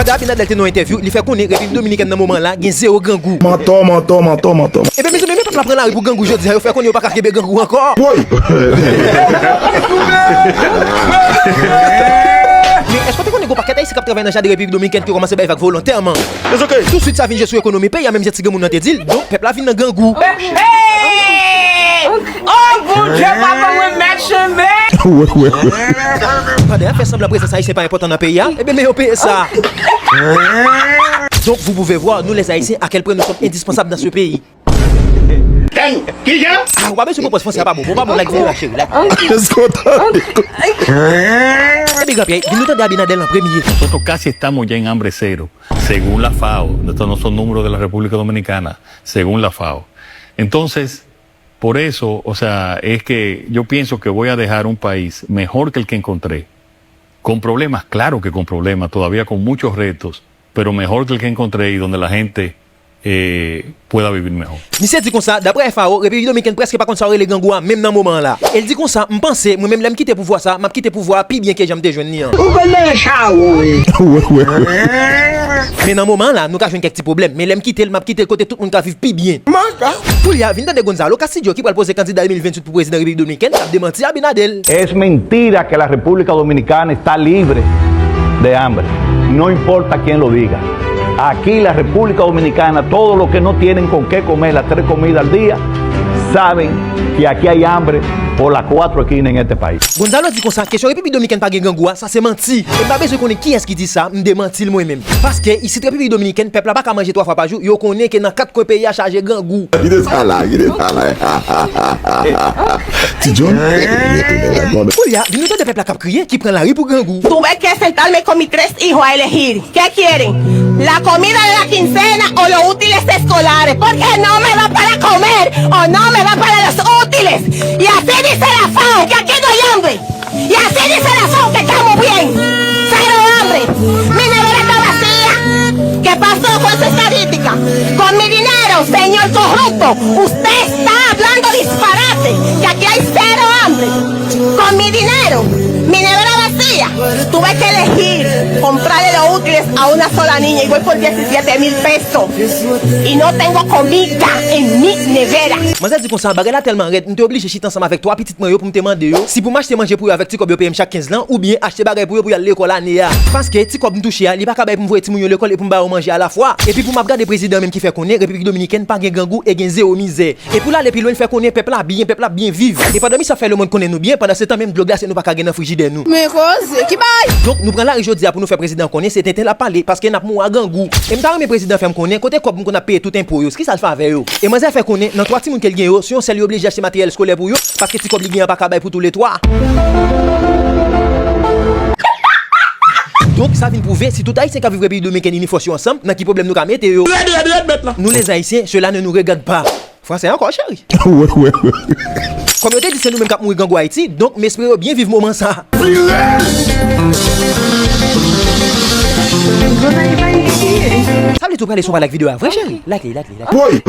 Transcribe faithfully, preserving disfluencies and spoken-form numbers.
Pandan Abinader te nan yon entèvyou, li fè konnen Repiblik Dominikèn nan moman la gen zewo grangou. Mantò, mantò, mantò, mantò. Ebyen, mezanmi, men pèp la pran lari pou grangou jodi a, yo fè konnen yo pa ka kenbe grangou ankò. Woy! Men èske w te konnen gen yon pakèt Ayisyen k ap travay nan jaden Repiblik Dominikèn ki kòmanse bay vag volontèman? It's okay. Touswit sa vin jwe sou ekonomi peyi a, menm jan ti granmoun nan te di l. Donk, pèp la vin nan grangou. Hey! Oh, Bondye, papa, mwen mèt chanmen! Wè, wè, wè. Pandan y ap fè sanblan prezans Ayisyen pa enpòtan nan peyi a, ebyen, men yo peye sa. Donc, vous pouvez voir, nous les Haïtiens, à quel point nous sommes indispensables dans ce pays. Dang! Kijan? Ah, ou pa bezwen konprann fransè a pa bon. Bon, pa bon, like videyo a, cheri, like. Escota. Ebyen, granpyè, vin nou tande Abinader an premye. Nosotros casi estamos ya en hambre cero, según la FAO. Estos no son números de la República Dominicana, según la FAO. Entonces, por eso, o sea, es que yo pienso que voy a dejar un país mejor que el que encontré. Con problemas, claro que con problemas, todavía con muchos retos, pero mejor que el que encontré y donde la gente eh, pueda vivir mejor. Misye di konsa, daprè FAO, Repiblik Dominikèn prèske pa konn sa yo rele grangou a, menm nan moman an la. E l di konsa, m panse, mwen menm lè m kite pouvwa sa, m ap kite pouvwa a pi byen ke jan m te jwenn li an. Ou konn nan chawo, wi. Wè, wè, wè. Men nan moman an la, nou ka jwenn kèk ti pwoblèm. Men lè m kite l, m ap kite l kote tout moun ka viv pi byen. Manda. Koulye a, vin tande Gonzalo Castillo ki pral poze kandida de mil venntuit pou prezidan Repiblik Dominikèn k ap demanti Abinader. Es mentira que la República Dominicana está libre de hambre. No importa quién lo diga. Aquí en la República Dominicana, todos los que no tienen con qué comer las tres comidas al día, saben que aquí hay hambre por las cuatro esquinas en este país. Gonzalo di konsa, kesyon Repiblik Dominikèn pa gen grangou a, sa se manti. E m pa bezwen konnen kiyès ki di sa, m demanti l mwen menm. Paske isit Repiblik Dominikèn, pèp la pa ka manje twa fwa pa jou, yo konnen ke nan kat kwen peyi a chaje grangou. Kite sa la, kite sa la. Ti John. Koulye a, vin nou tande pèp la k ap kriye, ki pran lari pou grangou. Tuve que sentarme con mis tres hijos a elegir. ¿Qué quieren? ¿La comida de la quincena o los útiles escolares? Porque no me va para comer o no me va para los útiles. Y así dice la FAO, que aquí no hay hambre. Y así dice la FAO que estamos bien. Cero hambre. Mi nevera está vacía. ¿Qué pasó con esa estadística? Con mi dinero, señor corrupto, usted está hablando disparate, que aquí hay cero hambre. Con mi dinero, mi nevera vacía, tuve que elegir comprarle los útiles a una sola niña y voy por diecisiete mil pesos. Y no tengo comida en mi nevera. Manzè di konsa, bagay la tèlman rèd, m te oblije chita ansanm avèk twa pitit mwen yo pou m te mande yo si pou m achte manje pou yo avèk ti kòb yo peye m chak kenz lan, oubyen achte bagay pou yo pou y al lekòl ane a. Paske ti kòb m touche a, li pa ka bay pou m voye timoun yo lekòl e pou m ba yo manje alafwa. Epi pou m ap gade prezidan menm ki fè konnen Repiblik Dominikèn pa gen grangou e gen zewo mizè. E pou l ale pi lwen, l fè konnen pèp la byen, pèp la byen viv. E pandan misye ap fè lemonn konnen nou byen, pandansetan menm dlo glase nou pa ka gen nan frijidè nou. Men koze, ki bagay? Donk, nou pran lari jodi a pou nou fè prezidan an konnen se tenten l ap pale, paske n ap mouri a grangou. E m ta renmen prezidan fè m konnen kote kòb m konn ap peye tout enpo yo, kisa l fè avè yo? E manzè fè konnen nan twa timoun ke l gen yo, se yon sèl li oblije achte materyèl eskolè pou yo, paske ti kòb li gen an pa ka bay pou toulètwa. Donk, sa vin pwouve, si tout Ayisyen k ap viv Repiblik Dominikèn ini fòs yo ansanm, nan ki pwoblèm nou ka mete yo. Rèd, rèd, rèd, mèt la. Nous les Haïtiens, cela ne nous regarde pas. Fransè ankò, cheri. Wè, wè, wè. Kòm yo te di se nou menm k ap mouri grangou Ayiti, donk m espere yo byen viv moman sa. Sa vle di ou prale sou like videyo a vre, cheri? Like li, like li, like li. Woy!